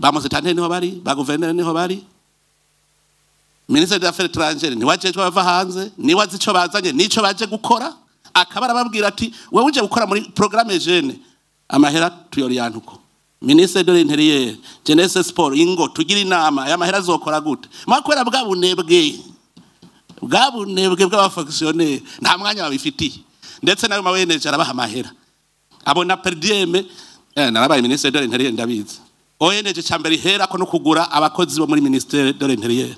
Ba musitanteri niho bari, ba guverineri niho bari. Ministre des Affaires étrangères niwe ajejwe abava hanze, niwe azi ico bazanye n'ico baje gukora, akaba arababwira ati: "Wewe uje gukora muri programme jeune, amahera tuyoriyana uko." Ministre de l'Intérieur, jeunesse, sport, ingo tugira inama, aya mahera azokora gute? Kubera bwa bunebwe bw'aba fonctionnaires, nta mwanya babifitiye. Ndetse nayo ma ONG arabaha amahera, abona per diem. Narabaye ministre de l'Intérieur, ndabizi. ONG cambere iherako no kugura abakozi bo muri ministère de l'Intérieur,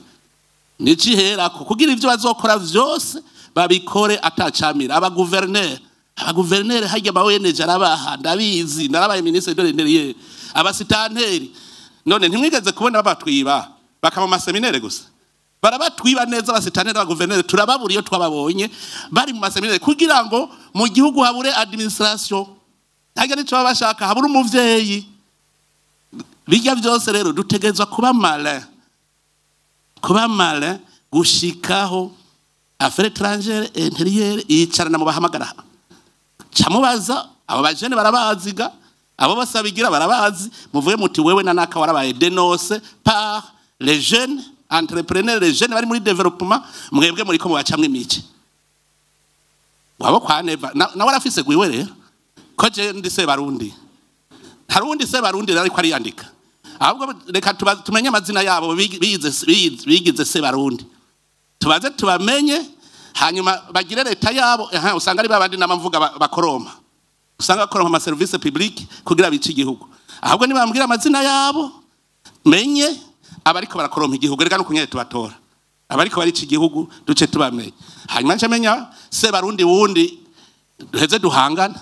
nico iherako kugira ivyo bazokora vyose babikore atacamira. Abaguverineri harya ama ONG arabaha, ndabizi, narabaye ministre de l'Intérieur. Abasitanteri none ntimwigeze kubona babatwiba bakaba mu ma séminaires gusa? Barabatwiba neza abasitanteri, abaguverineri, turababura iyo twababonye bari mu ma séminaires, kugira ngo mu gihugu habure administration. Ntabwo nico baba bashaka, habure umuvyeyi. Bijya byose rero dutegerezwa kuba malin, kuba malin gushikaho affaires étrangères, intérieur yicarana mu bahamagara, camubaza abo bajene barabaziga, abo bose babigira barabazi. Muvuge muti: "Wewe na naka warabaye dénoncé par les jeunes entrepreneurs, les jeunes bari muri développement, mwebwe muriko mubacamwe imice." Wabo kwa Neva nawe arafise gwiwe rero, ko je ndi se Barundi, hari uwundi se Barundi rero ariko ariyandika. Ahubwo reka tumenye amazina yabo bigize se Barundi, tubaze tubamenye, hanyuma bagire leta yabo. Aha, usanga ari babandi namamvuga bakoroma, usanga bakoroma ama service public kugira bice igihugu. Ahubwo nibambwira amazina yabo menye abariko barakorompa igihugu. Reka nukunyere tubatora abariko barica igihugu, duce tubamenye, hanyuma nce menya se Barundi wundi, duheze duhangana,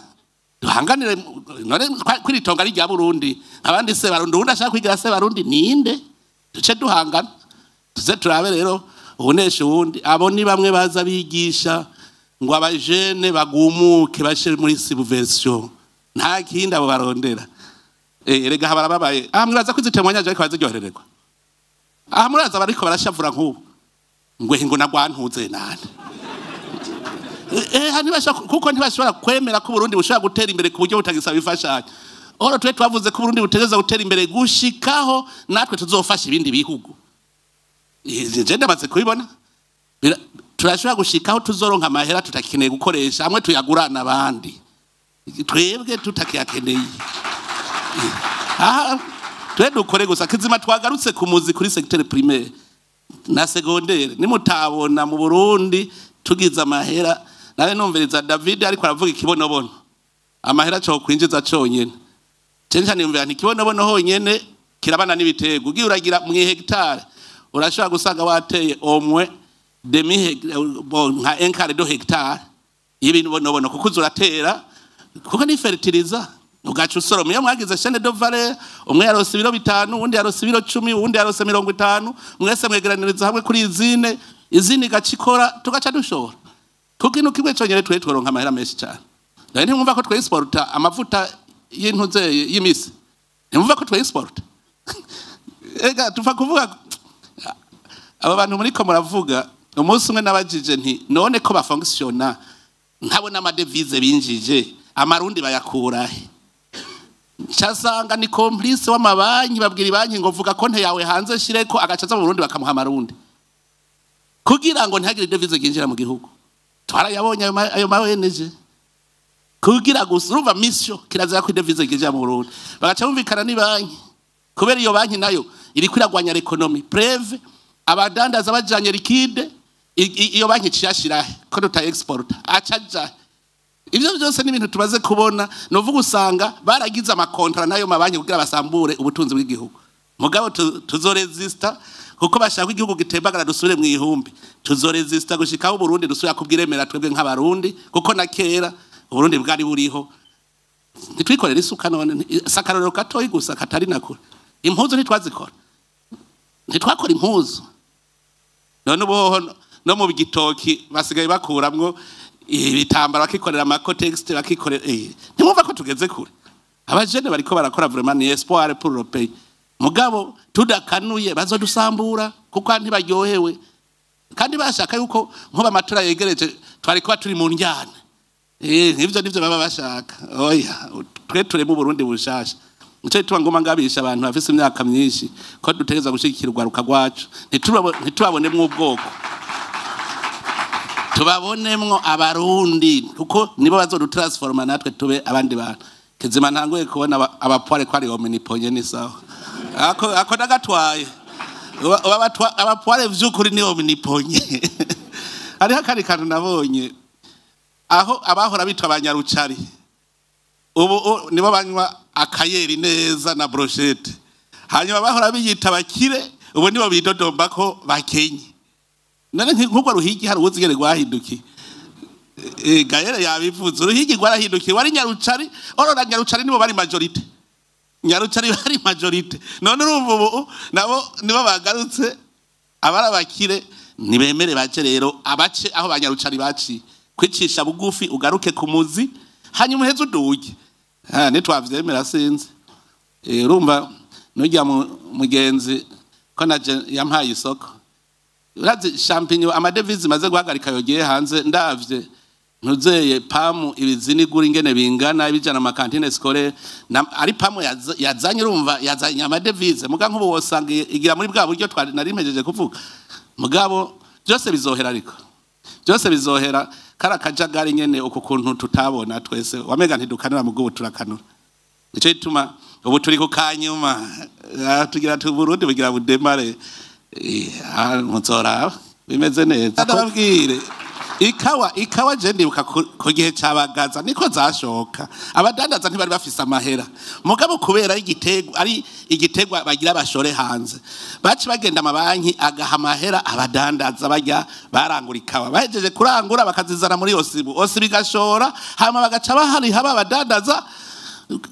duhanganire. None kwiritonga ari rya Burundi, abandi se Barundi, uwundi ashaka kwigira se Barundi ninde? Duce duhangana, tuze turabe rero ubunesha uwundi. Abo ni bamwe baza bigisha ngo abajene bagumuke bashe muri subversion, nta kindi abo barondera. Erega aha barababaye. Aha mwibaza ko izi témoignages ariko baziryoherererwa? Aha muraza bariko barashavura nk'ubu ngo nagwantuze nane. Kuko ntibashobora kwemera ko Burundi bushobora gutera imbere ku buryo butagisaba imfashanyo. Oro twe twavuze ko Burundi butegereza gutera imbere gushikaho natwe tuzofasha ibindi bihugu. Je ndamaze kubibona. Turashobora gushikaho tuzoronka amahera tutakeneye gukoresha, amwe tuyagurana abandi, twebwe tutakiyakeneye. Aha twe dukore gusa kizima. Twagarutse ku muzi kuri secteur primaire na secondaire. Nimutabona mu Burundi tugize amahera, nawe numviriza David ariko aravuga ikibonobono, amahera cyo kwinjiza conyene. Cyane niyumvira nti ikibonobono honyene kirabana n'ibitego. Ugiye uragira mu hectare, urashobora gusanga wateye omwe demi bon, nka un quart de hectare y'ibinobonobono, kuko uzuratera, kuko ni fertilizer, ugaca usoroma. Iyo mwagize chaîne de valeur, umwe yarose ibiro 5, uwundi yarose ibiro 10, uwundi yarose 50, mwese mwegeraniriza hamwe kuri usine, usine igaca ikora, tugaca dushora. Kuko ino kimwe conyene twe tworonka amahera menshi cyane. Rero ntimwumva ko twexporta amavuta y'intuze y'imisi? Ntimwumva ko twexporta? Ega tuva kuvuga aba bantu muriko muravuga. Umunsi umwe nabajije nti: "None ko bafonctionna ntabona ama devises binjije, amarundi bayakurahe?" Ncasanga ni complice w'amabanki, babwira ibanki ngo: "Vuga konte yawe hanze shireko," agaca aza mu Burundi bakamuha amarundi kugira ngo ntihagire devise ryinjira mu gihugu. Twarayabonye ayo ma ONG, kugira gusa urumva mission kirazira ko devise ryinjira mu Burundi, bagaca bumvikana ni banki, kubera iyo banki nayo iriko iragwanya l'économie. Preuve, abadandaza bajanye liquide, iyo banki iciyashirahe ko tuta export acaja? Ivyo byose ni ibintu tumaze kubona. Novuga usanga baragize ama contrats nayo mabanki kugira basambure ubutunzi bw'igihugu. Mugabo tuzoresista, kuko bashaka igihugu gitembagara, dusubire mu ihumbi. Tuzoresista gushikaho Burundi dusubira kubwiremera twebwe nk'abarundi, kuko na kera Uburundi bwari buriho. Ntitwikorera isuka none? Sakarorero gatoyi gusa katari nakure, impuzu ntitwazikora? Ntitwakora impuzu? None ubuhoho no mu gitoki basigaye bakuramwo ibitambaro, bakikorera ama Kotex, bakikorera. Ntimwumva ko tugeze kure? Abajene bariko barakora, vraiment ni espoir pour le pays. Mugabo tudakanuye bazodusambura, kuko ntibaryohewe kandi bashaka yuko nkuba amatora yegereje twari kuba turi mu njyana. Ivyo nivyo baba bashaka. Oya, twe turi mu Burundi bushasha. Nico gituma ngoma ngabisha abantu bafise imyaka myinshi ko dutegereza gushigikira urwaruka rwacu, ntitubabonemwo ubwoko, tubabonemwo abarundi, kuko nibo bazodutransforma natwe tube abandi bantu. Kizima ntanguye kubona abapware ko ari omniponye ni sawa, ako nagatwaye abapware vy'ukuri ni omniponye. Hariho akandi kantu nabonye aho abahora bitwa abanyarucari ubu nibo banywa akayeri neza na brochette, hanyuma bahora biyita bakire ubu nibo bidodomba ko bakenye. None nk'urwo ruhigi hari uwuzigere rwahindukiye? Gahere yabivuze, uruhigi rwarahindukiye, wari nyarucari orora nyarucari nibo bari majorité, nyarucari bari majorité. None urumva ubu nabo nibo bagarutse abari abakire, ntibemere bace rero abace aho banyarucari baciye, kwicisha bugufi ugaruke ku muzi hanyuma uheze uduge. Nitwavyemera sinzi. Urumva nujya mugenzi ko naje yampaye isoko, urazi champignon amadevize maze guhagarika yogiye hanze, ndavye ntuzeye pamu ibizini gura ingene bingana ibijana ama cantine scolaire ari pamu yazanye, urumva yazanye amadevize muga nk'ubu wosanga igira muri bwa buryo twari nari mpejeje kuvuga. Mugabo byose bizohera, ariko byose bizohera kara kajagari nyene uko kuntu tutabona twese wamega ntidukanura, mugubu turakanura. Nico gituma ubu turi ku kanyuma tugira tu Burundi bugira budemare, muzoraba bimeze neza. Ndababwire ikawa je ndibuka ku gihe cabagaza niko zashoka, abadandaza ntibari bafise amahera, mugabo kubera igitego ari igitegwa bagira bashore hanze, baci bagenda amabanki agaha amahera abadandaza bajya barangura ikawa, bahejeje kurangura bakazizana muri Osibu, Osibu igashora, hama bagaca bahariha abadandaza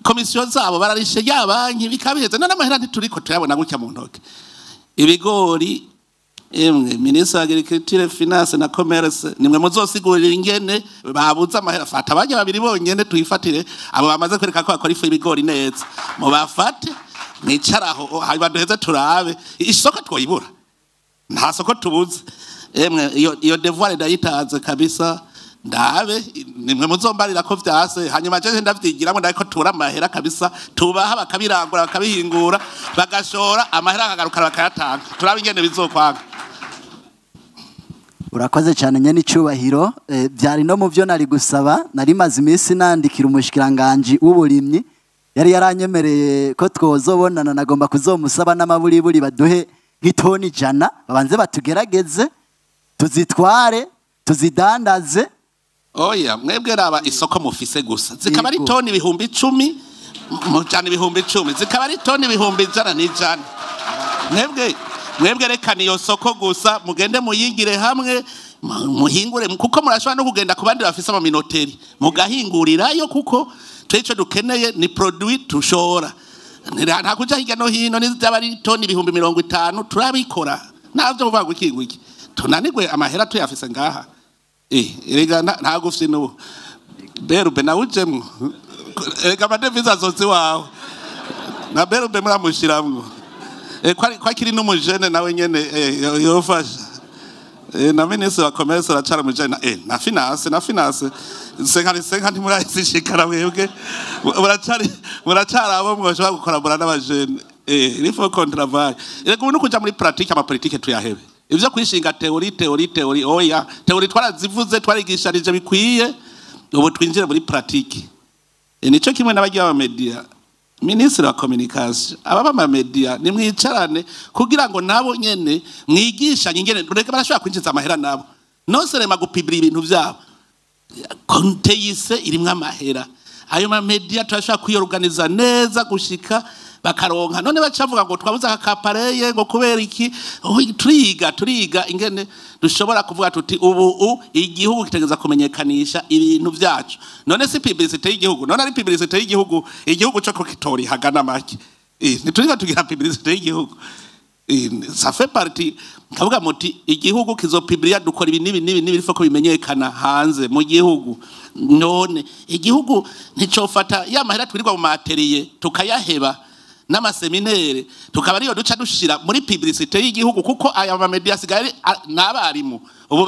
komisiyo zabo bararishe ya banki bikabiheze. None amahera ntituriko tuyabona gutya mu ntoke. Ibigori emwe ministre wa agriculture, finance na commerce nimwe muzosigurira ingene babuze amahera. Fata abanya babiri bonyene tuyifatire, abo bamaze kwereka ko bakora ifu y'ibigori neza, mubafate mwicaraho hanyuma duheze turabe isoko twoyibura. Nta soko tubuze emwe, iyo devoir ndayitanze kabisa, ndabe nimwe muzombarira ko vyase, hanyuma jeje ndavyigiramo ndako tura amahera kabisa, tubaha bakabirangura bakabihingura bagashora amahera akagaruka bakayatanga, turabe ingene bizokwanga. Urakoze cyane nyene icubahiro. Byari no mu byo nari gusaba, nari maze iminsi nandikira umushikiranganje w'uburimyi, yari yaranyemereye ko twozobonana, nagomba kuzomusaba n'amaburiburi baduhe nk'itoni 100 babanze batugerageze tuzitware tuzidandaze. Oya mwebwe raba isoko mufise gusa zikaba ari toni 10,000 mujana 10,000 zikaba ari toni 100,000 n'ijana. Mwebwe rekana iyo soko gusa mugende muyigire hamwe muhingure, kuko murashobora no kugenda ku bandi bafise amaminoteri mugahingurirayo, kuko twe dukeneye ni produit tushora, nta kuja hirya no hino. Nizaba ari toni 50,000 turabikora, navyo kuvuga ngo iki tunanirwe amahera tuyafise ngaha. Erega nta gufye n'ubu berube nawe ujemwo, erega amadevize azozi wawe na berube muramushiramwo, kwa kiri n'umujene nawe nyene yofasha, na ministre wa commerce aracara umujene, na finance senka ntimurayishikara mwebwe muracara abo mwoshobora gukorabora n'abajene. Il faut qu'on travaille. Erega ubu nukuja muri pratique ama politique tuyahebe ivyo kwishinga théorie. Oya théorie twarazivuze twarigisharije bikwiye, ubu twinjire muri pratique. Nico kimwe n'abagiye aba media, ministre wa communication ababa ma media nimwicarane kugira ngo nabo nyene mwigishanye ingene reka barashobora kwinjiza amahera nabo, non seulement gupibira ibintu vyabo, konteyise irimwe amahera ayo ma media turashobora kwiyorganiza neza gushika bakaronka. None bacavuga ngo twabuze akapareye ngo kubera iki? Turiga ingene dushobora kuvuga tuti ubu igihugu kitegeza kumenyekanisha ibintu vyacu. None si publicité y'igihugu, none ari publicité y'igihugu, igihugu cyo kukitori hagana make. Ntituriga tugira publicité y'igihugu, ça fait partie. Kavuga muti igihugu kizopibilia dukora ibi nibi nibi nibi ko bimenyekana hanze mu gihugu. None igihugu nticofata ya mahera twirirwa mu materiye tukayaheba. N'ama séminaires tukaba ariyo duca dushira muri publicité y'igihugu, kuko aya ma médias asigaye n'abarimu ubu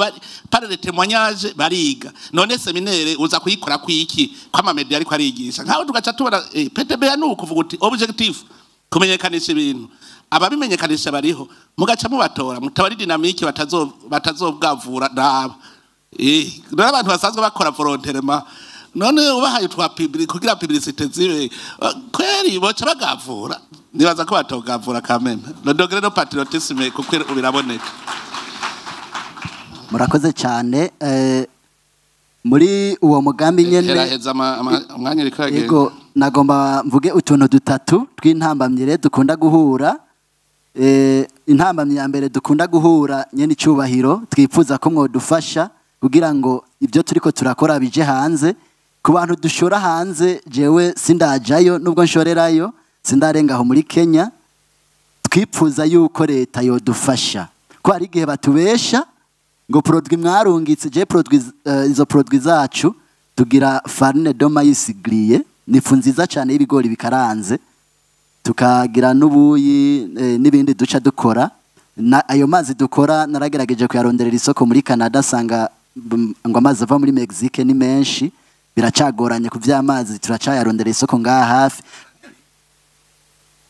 par les témoignages bariga. None séminaire uza kuyikora kwiki ko ama médias ariko arigisha? Nkaho tugaca tubona PTBA, ni ukuvuga uti objectif kumenyekanisha ibintu, ababimenyekanisha bariho, mugaca mubatora mutabari dynamique batazobwavura naba none abantu basanzwe bakora volontairement. None ubahaye twa public kugira publicité zibe, kweri boca bagavura? Nibaza ko batogavura quand même le degré de patriotisme, kuko biraboneka. Murakoze cyane. Muri uwo mugambi nyene Heraheza umwanya uriko uragenda. Yego, nagomba mvuge utuntu dutatu tw'intambamyire dukunda guhura. Intambamyi ya mbere dukunda guhura, nyene icyubahiro, twifuza ko mwodufasha kugira ngo ibyo turiko turakora bije hanze. Ku bantu dushora hanze, jewe sindajayo, nubwo nshorerayo sindarenga aho muri Kenya. Twipfuza yuko leta yodufasha, ko hari igihe batubesha ngo produit mwarungitse. Je produit izo produit zacu, tugira farine de maïs grillé, ni ifu nziza cyane y'ibigori bikaranze, tukagira n'ubuyi n'ibindi duca dukora. Na ayo mazi dukora naragerageje kuyaronderera isoko muri Canada, sanga ngo amazi ava muri Mexique ni menshi, biracagoranye. Ku vy'amazi turacayarondera isoko ngaha hafi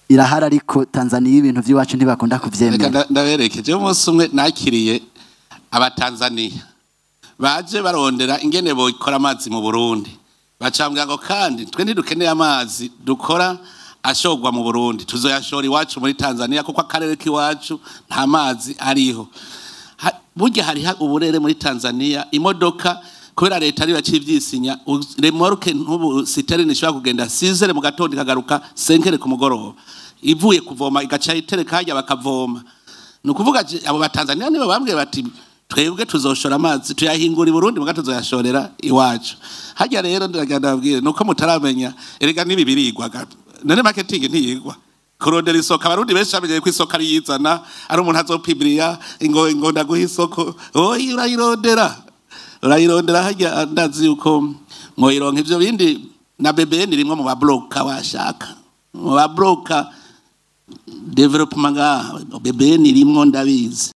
irahari, ariko Tanzania ibintu by'iwacu ntibakunda Reka kuvyemera. Ndabereke. Jewe umunsi umwe nakiriye Abatanzaniya baje barondera ingene bokora amazi mu Burundi, bacambwira ngo kandi twe ntidukeneye amazi dukora ashorwa mu Burundi, tuzoyashora iwacu muri Tanzania, kuko akarere k'iwacu nta mazi ariho. Burya hariho uburere muri Tanzania, imodoka kubera leta ariyo yaciye ivyisinya, remorque ntubu citerne ishobora kugenda 6h mu gatondo ikagaruka 5h ku mugoroba, ivuye kuvoma igaca itereka harya bakavoma. Ni ukuvuga abo Batanzania nibo bambwiye bati twebwe tuzoshora amazi, tuyahingura i Burundi, muga tuzoyashorera iwacu harya. Rero ndagenda ndababwire nuko mutaramenya, erega n'ibi birigwa. None marketing ntiyigwa? Kurondera isoko, Abarundi benshi bamenyeye ko isoko ari yizana, ari umuntu azopibiriya ngo ndaguha isoko. Oyi, urayirondera, urayirondera harya. Ndazi yuko mwoyironka. Ivyo bindi na BBN rimwe mu babloka, washaka mu babloka développement ngaha, BBN rimwo ndabizi.